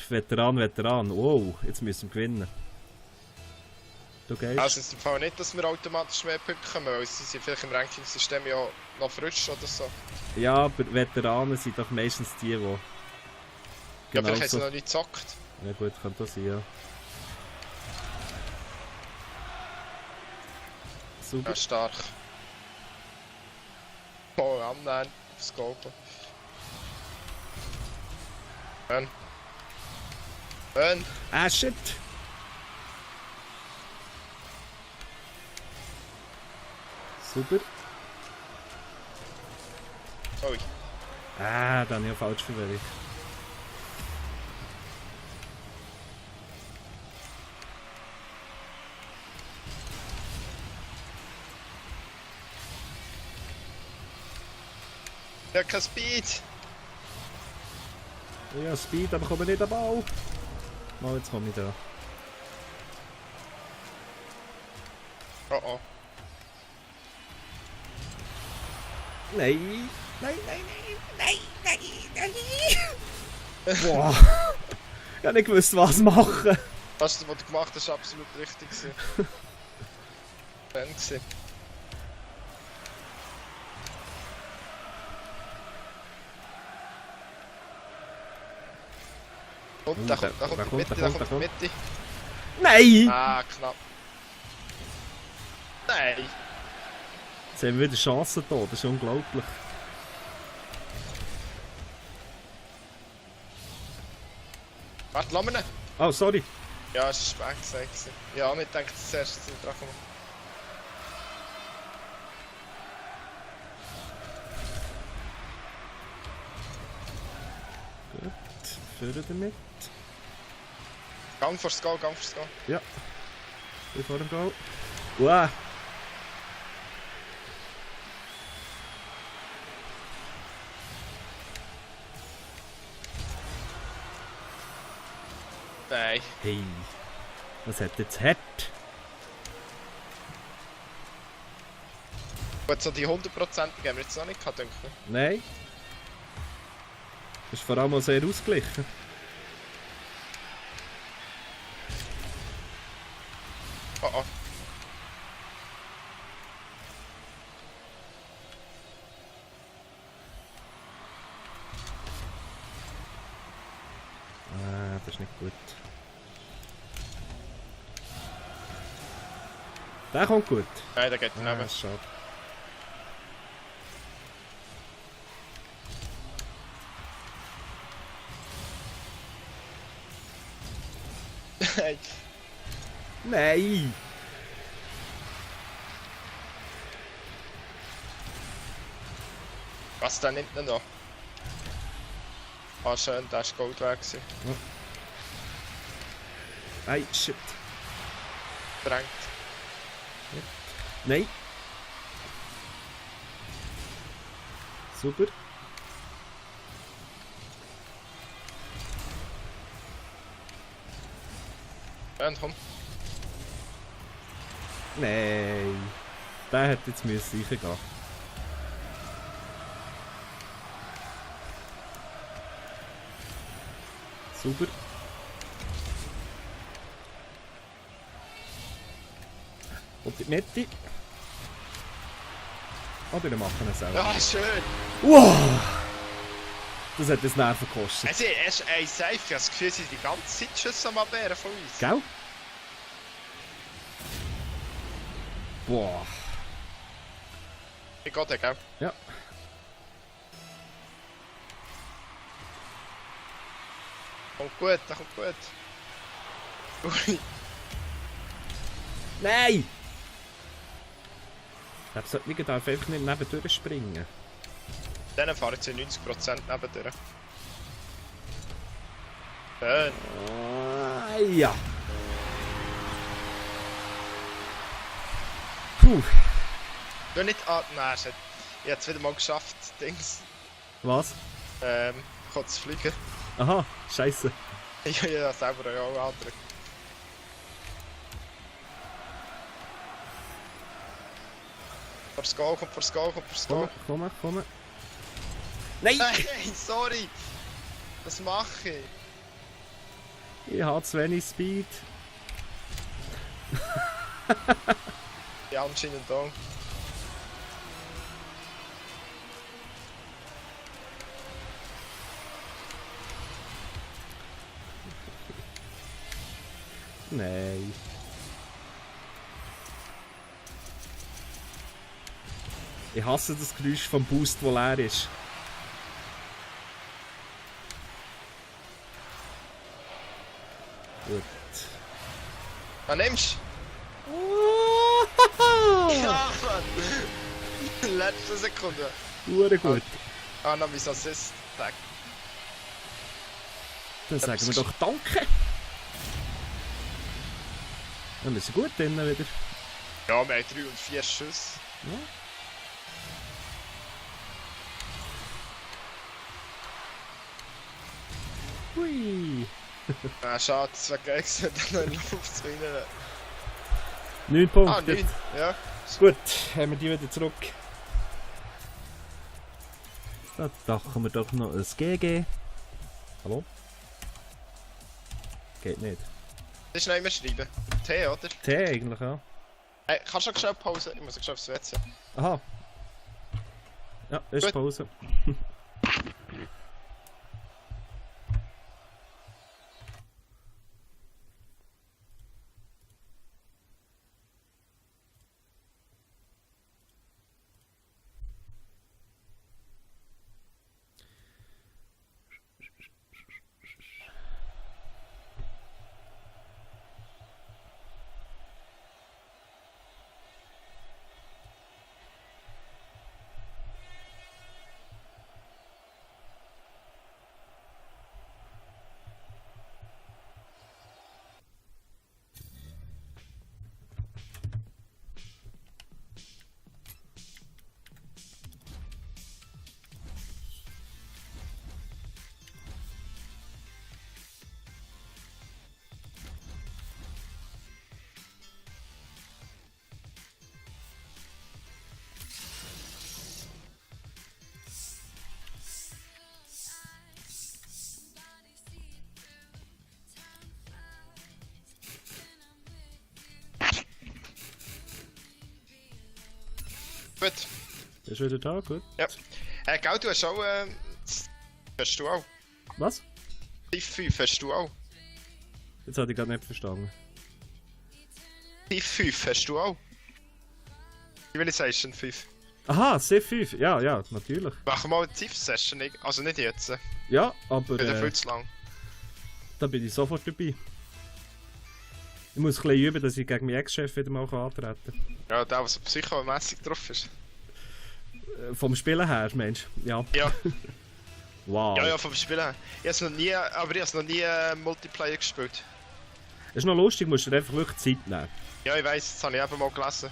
wir? Veteran. Wow, jetzt müssen wir gewinnen. Du gehst. Also es ist im Fall nicht, dass wir automatisch mehr Punkte kommen, weil sie sind vielleicht im Ranking-System ja noch frisch oder so. Ja, aber Veteranen sind doch meistens die, die... Ja, Genau vielleicht haben sie so. noch nicht gezockt. Ja gut, kann das sein, ja. Super. Ja, stark. Oh, annehmen, aufs Golden. Burn. Ah, shit! Super. Ui. Ah, dann ja falsch verwirrt. Ja, kein Speed. Ja, Speed, aber komme nicht am Ball. Mal, jetzt komme ich da. Oh oh. Nein! Nein! Boah! Ich hab nicht gewusst, was machen. Das, was du gemacht hast, war absolut richtig. Fan gewesen. Und da kommt die Mitte, da kommt die Mitte. Nein! Ah, knapp. Nein! Jetzt haben wir wieder Chancen da, das ist unglaublich. Warte, lass mich nicht. Oh, sorry. Ja, es war spät gesagt. Ja, ich dachte zuerst, dass ich dran komme. Gut, führen damit. Gang vors Goal, Gang vors Goal. Ja. Ich vor dem Goal. Wow. Nein. Hey. Was hat jetzt hart? Gut, so die 100% haben wir jetzt noch nicht gehabt, denke ich. Nein. Das ist vor allem auch sehr ausgeglichen. Oh oh. Ah, das ist nicht gut. Der kommt gut. Nein, der geht Ah, daneben. ist schade. Nein. Nein! Was da nimmt er noch? Ah, schön, der ist Gold weg gewesen. Nein, shit. Drängt. Nein. Super. Ja, komm. Nein. Der hätte jetzt müssen reingehen. Super. Und die Mitte. Oder wir machen es selber. Ja, schön. Wow! Das hat das Nerven gekostet. Also, er ist ein Safe. Ich habe das Gefühl, sie sind die ganze Zeit Schüsse am Abwehren von uns. Gell? Boah. Ich gehe da, gell? Ja. Kommt gut, der kommt gut. Ui. Nein! Ich sollte nicht einfach nicht nebendurch springen. Dann fahren sie 90% nebendurch. Schön. Ah, ja. Puh. Du nicht an. Nein, ich habe es wieder mal geschafft, Dings. Was? Kurz fliegen. Aha, scheiße. Ja, selber ja auch andere. Vors Goal, kommt vors Goal, kommt vors Goal. Komm. Nein! Nein, sorry! Was mache ich? Ich habe zu wenig Speed. Ja, anscheinend auch. Nein. Ich hasse das Geräusch vom Boost, der leer ist. Gut. Ah, nimmst Oh, du? Ja, Mann! Letzte Sekunde. Hure gut. Ah, noch mein Assist. Tag. Dann sagen wir doch Danke. Dann ist gut drin wieder. Ja, wir haben 3 und 4 Schüsse. Ja. Hui. Ah, schade, das wäre geil gewesen, dann noch in die Luft zu rein. 9 Punkte. Ah, 9. Ja. Gut, haben wir die wieder zurück. Da machen wir doch noch ein GG. Hallo? Geht nicht. Das ist noch immer schreiben. T, oder? T eigentlich, ja. Hey, kannst du noch schnell Pause? Ich muss noch schnell aufs WC. Aha. Ja, ist Gut. Pause. Gut. Ist wieder da, gut. Ja. Gell, du hast auch. Hast du auch? Was? Tief 5 hast du auch. Jetzt hatte ich gerade nicht verstanden. Tief 5 hast du auch. Civilization 5. Aha, C5. Ja, ja, natürlich. Machen wir mal eine Tief-Session. Also nicht jetzt. Ja, aber Wieder viel zu lang. da bin ich sofort dabei. Ich muss ein bisschen üben, dass ich gegen meinen Ex-Chef wieder mal antreten kann. Ja, der, was so psychomässig drauf ist. Vom Spielen her, Mensch. Ja. Ja. Wow. Ja, ja, vom Spielen her. Ich hab's noch nie, aber ich hab's noch nie Multiplayer gespielt. Das ist noch lustig, musst du dir einfach wirklich Zeit nehmen. Ja, ich weiss, das habe ich eben mal gelesen.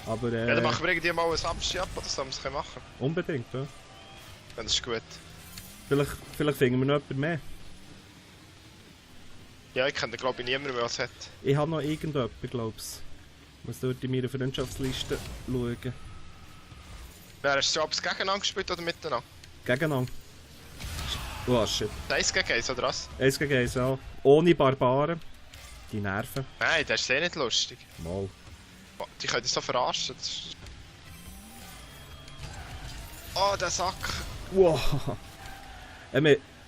Aber Ja, dann machen wir irgendwie mal einen Samstag ab oder so, was wir machen. unbedingt, ja. Ja, das ist gut. Vielleicht finden wir noch jemanden mehr. Ja, ich kenne glaube ich niemanden mehr, was hat. Ich habe noch irgendjemanden, glaub's. Ich muss dort in meiner Freundschaftsliste schauen. Wer hast du abends gegeneinander gespielt oder miteinander? Gegeneinander. Oh shit. 1 gegen 1 oder was? 1 gegen 1, ja. Ohne Barbaren. Die Nerven. Nein, das ist eh nicht lustig. Mal. Die können dich so verarschen. Das ist... Oh, der Sack. Wow.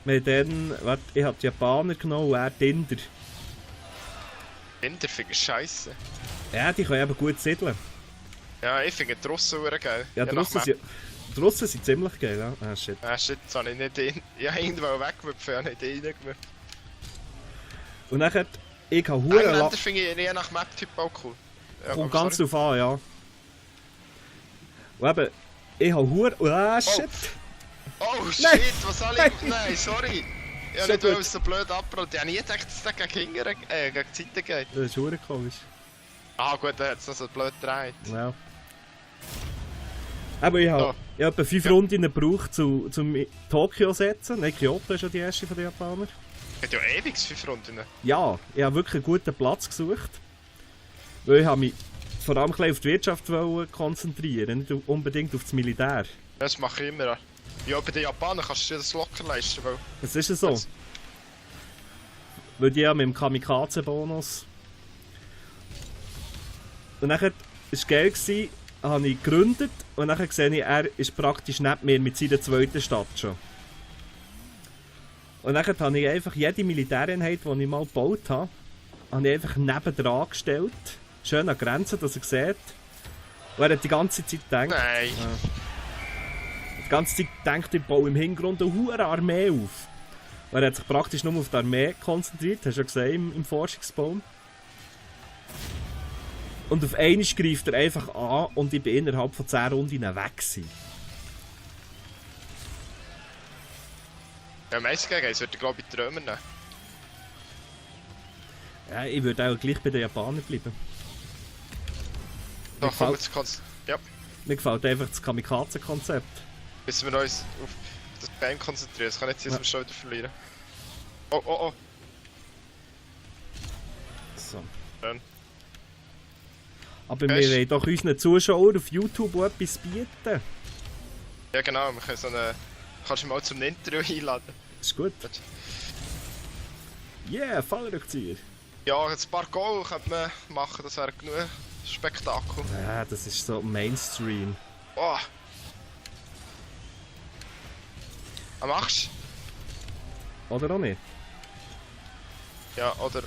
Wir dann, warte, ich hab die Japaner genommen und er die Inder. Winter finde ich scheiße. Ja, die können eben gut siedeln. Ja, ich finde die Russen auch geil. Ja, die Russen sind ziemlich geil, ja. Ah, shit. Ah, shit, jetzt habe ich nicht in... Ja, irgendwo weggeworfen, ja, nicht reingewürfen. Und nachher, ich habe Huren Engländer finde ich je nach Map-Typ auch cool. Ja, kommt aber ganz sorry. drauf an, ja. Und eben, ich habe Huren... Ah, shit. Oh shit, Nein. was soll Nein. ich... Nein, sorry. Ich Schon habe nicht gut. so blöd abgerollt. Ich habe nie gedacht, dass es gegen die Seite geht. Das ist Huren komisch. Ah gut, dann hat es noch so blöd gedreht. Ja. Aber ich habe etwa 5 Runden gebraucht, zum Tokio setzen. Nein, Kyoto ist ja die erste von den Japanern. Hat ja ewig 5 Runden. Ja, ich habe wirklich einen guten Platz gesucht. Weil ich habe mich vor allem ein bisschen auf die Wirtschaft konzentrieren, nicht unbedingt auf das Militär. Das mache ich immer. Ja, bei den Japanern kannst du dir das locker leisten, weil... Es ist ja so. Weil die ja mit dem Kamikaze-Bonus. Und dann war es geil, habe ich gegründet und dann sehe ich, er ist praktisch neben mir mit seiner zweiten Stadt schon. Und dann habe ich einfach jede Militäreinheit, die ich mal gebaut habe, habe ich einfach nebendran gestellt. Schön an der Grenze, dass er sieht. Und er hat die ganze Zeit gedacht. Nein. Die ganze Zeit gedacht, ich baue im Hintergrund eine hohe Armee auf. Und er hat sich praktisch nur auf die Armee konzentriert, hast du ja gesehen im Forschungsbaum. Und auf einmal greift er einfach an und ich bin innerhalb von 10 Runden weg gewesen. Ja, meistens gegen eins würde ich glaube ich die Römer nehmen. Ja, ich würde auch gleich bei den Japanern bleiben. Doch, komm, jetzt kannst ja. Mir gefällt einfach das Kamikaze-Konzept. Müssen wir uns auf das Game konzentrieren, das kann nicht sein, dass wir schon wieder verlieren. Oh, oh, oh. So. Schön. Aber wir wollen doch unseren Zuschauern auf YouTube auch etwas bieten. Ja genau, wir können so eine... Kannst du mal zum Interview einladen? Ist gut. Yeah, Fallrückzieher. Ja, ein paar Goal könnte man machen, das wäre genug Spektakel. Ja, das ist so Mainstream. Oh. Was machst du? Oder auch nicht? Ja, oder...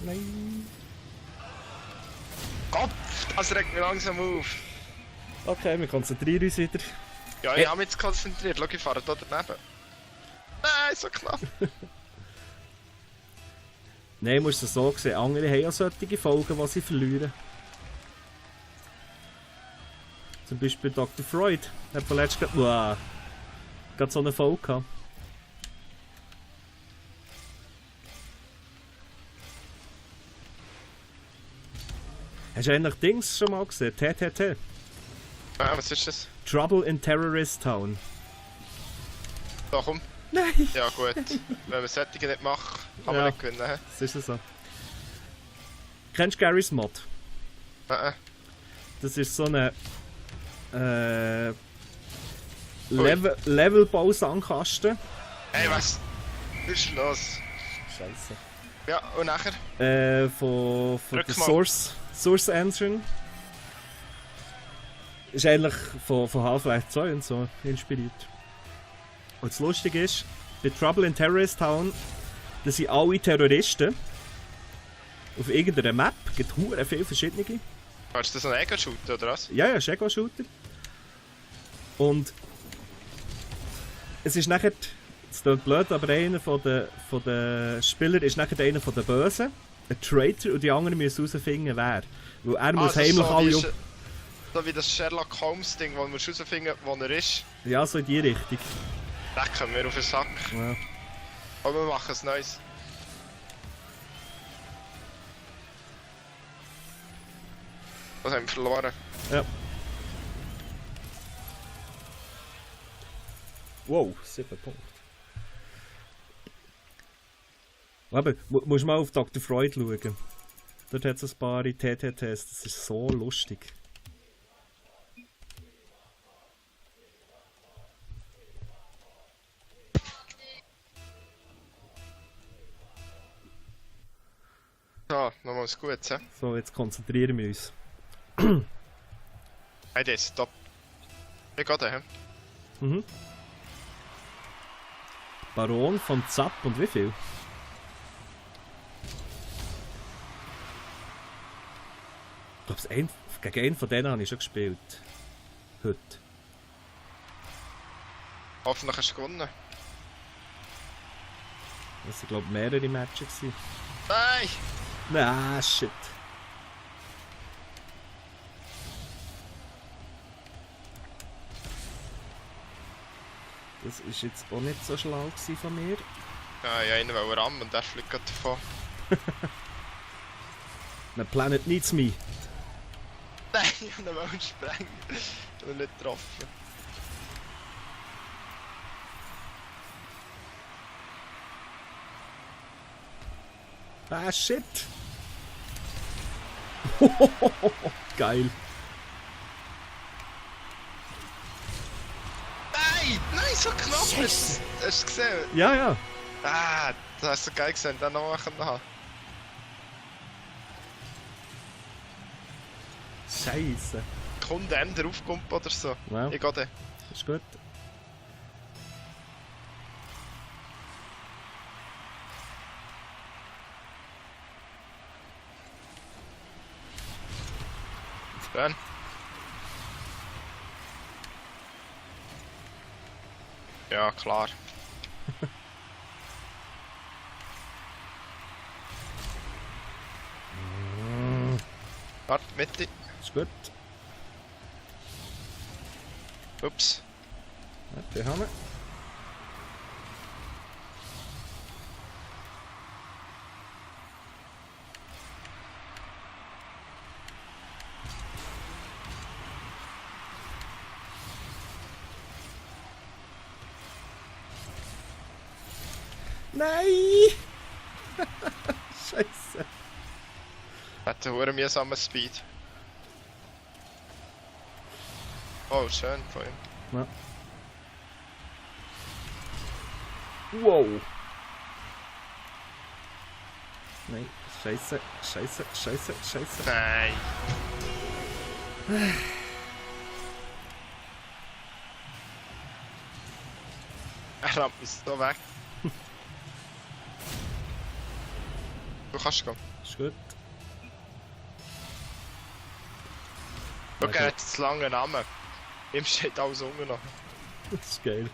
Nein. Gott, das regt mich langsam auf. Okay, wir konzentrieren uns wieder. Ja, ich habe mich jetzt konzentriert. Schau, ich fahre da daneben. Nein, so knapp. Nein, musst du es so sehen. Andere haben ja solche Folgen, die sie verlieren. Zum Beispiel Dr. Freud. Hat von letztem gerade so eine Folge gehabt. Hast du eigentlich Dings schon mal gesehen? TTT. Ah, was ist das? Trouble in Terrorist Town. Da komm. Nein! Ja gut, wenn wir solche nicht machen, kann man Ja. nicht gewinnen. He? Das ist so. Kennst du Garry's Mod? Das ist so eine Levelbau-Sandkasten. Hey, was? Was ist los? Scheiße. Ja, und nachher? Von der Drück mal. Source Engine. Ist eigentlich von Half-Life 2 und so inspiriert. Und das Lustige ist, bei Trouble in Terrorist Town, das sind alle Terroristen. Auf irgendeiner Map, gibt es viele verschiedene. Kannst du das noch Ego-Shooten, oder was? Ja, ist Ego-Shooter. Und es ist nachher, es klingt blöd, aber einer von den Spielern ist nachher einer von den Bösen, ein Traitor, und die anderen müssen herausfinden, wer. Weil er muss das ist heimlich alle wie, so wie das Sherlock Holmes-Ding, wo wir herausfinden, wo er ist. Ja, so in die Richtung. Da kommen wir auf den Sack. Ja. Aber wir machen es Neues. Was haben wir verloren? Ja. Wow, 7 Punkte. Aber musst mal auf Dr. Freud schauen. Dort hat es ein paar TTTs, das ist so lustig. So, nochmal was Gutes, hä? So, jetzt konzentrieren wir uns. Hey, das ist top. Wie geht der, hä? Mhm. Baron von Zapp und wie viel? Ich glaube, gegen einen von denen habe ich schon gespielt. Heute. Hoffentlich hast du gewonnen. Das sind, glaube ich, mehrere Matches gewesen. Nein! Ah, shit. Das ist jetzt auch nicht so schlau gewesen von mir. Ja, ich einen wollte rammen und der fliegt gerade davon. The planet needs me. Nein, ich wollte ihn sprengen. Ich habe ihn nicht getroffen. Ah, shit. Geil. Nein! Nein, so knapp! Scheiße. Hast du es gesehen? Ja, ja. Ah, das hast du geil gesehen, den noch machen haben. Scheiße. Kommt der aufkommt oder so. Ja, Ich gehe dann. ist gut. Schön. Ja, klar. Warte, Mitte. Ist gut. Ups. Ja, den haben wir. Nein! Scheiße. Hat einen hohen mühsamen Speed. Oh, schön von ihm. Ja. Wow. Nein, scheiße, scheiße, scheiße, scheiße. Nein. Er rammt mich so weg. Du kannst gehen. Ist gut. Schau, er hat jetzt lange Namen. Ihm steht alles unten noch. Das ist geil.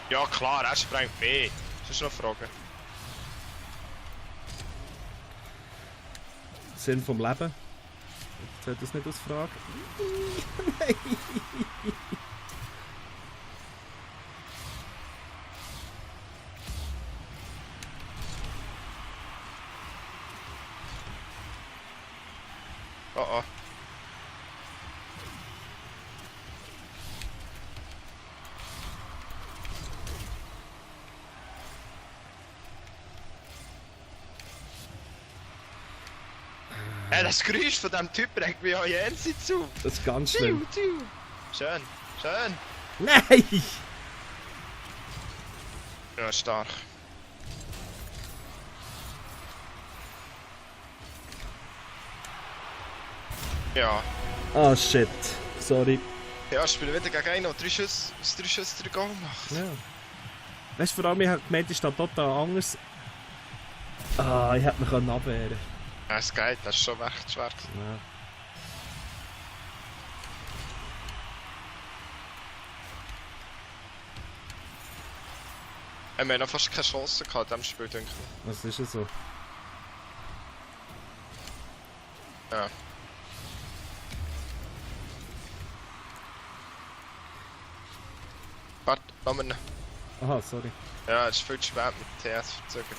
Ja klar, er sprengt mich. Das ist noch eine Frage. Sinn vom Leben. Ich sollte das nicht ausfragen. Nein! Oh oh. Das Geräusch von diesem Typ regt mich auch jenseits auf. Das ist ganz schlimm. Schön, schön. Nein! Ja, stark. Ja. Ah, shit. Sorry. Ja, ich spiele wieder gegen einen, der 3 Schüsse, aus 3 Schüssen 3 Goal macht. Ja. Weißt du, vor allem, ich habe gemeint, ich stehe total anders. Ah, ich hätte mich abwehren können. Ja, es geht, das ist schon echt schwer. Ja. Wir haben noch fast keine Chance gehabt in diesem Spiel, denke ich. Das ist ja so. Ja. Warte, lass mich. Aha, sorry. Ja, es ist viel zu spät mit TS verzögert.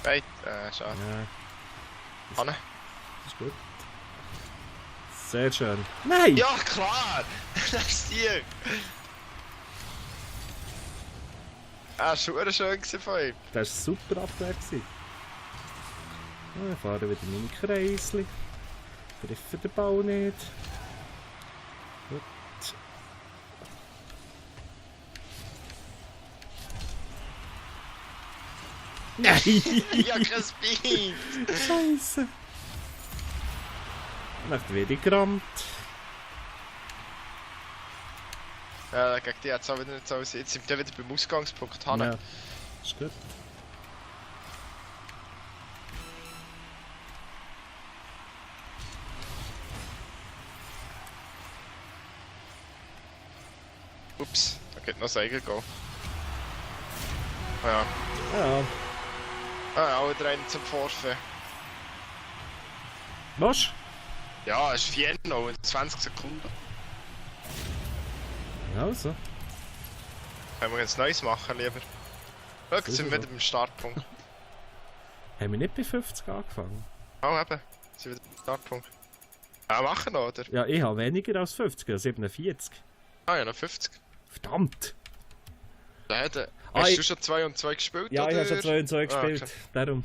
Weit, schade. Ja, Hanne? das ist gut. Sehr schön. Nein! Ja, klar! Das ist dir! Das war schön von ihm. Das war super Abwehr. Ich fahre wieder meine Kreisli. Treffe den Ball nicht. Gut. Nein! Ich hab kein Speed! Scheiße! Macht wieder gerammt. Ja, gegen die hat es auch wieder nicht so aussehen. Jetzt sind wir wieder beim Ausgangspunkt. Hanne. Ja, ist gut. Ups, da geht noch ein Eigen gehen. Ja. Ja. Ah, auch wieder einen zum Vorführen. Was? Ja, es ist Fienno in 20 Sekunden. Also. Können wir jetzt Neues machen, lieber? Schau, jetzt So sind ist wir es wieder beim Startpunkt. Haben wir nicht bei 50 angefangen? Oh, eben. Jetzt sind wir wieder beim Startpunkt. Ja, machen noch, oder? Ja, ich habe weniger als 50, also 47. Ah ja, noch 50. Verdammt! Hast ich- du schon 2 und 2 gespielt? Ja, ich oder? habe schon 2 und 2 gespielt. Okay. Darum.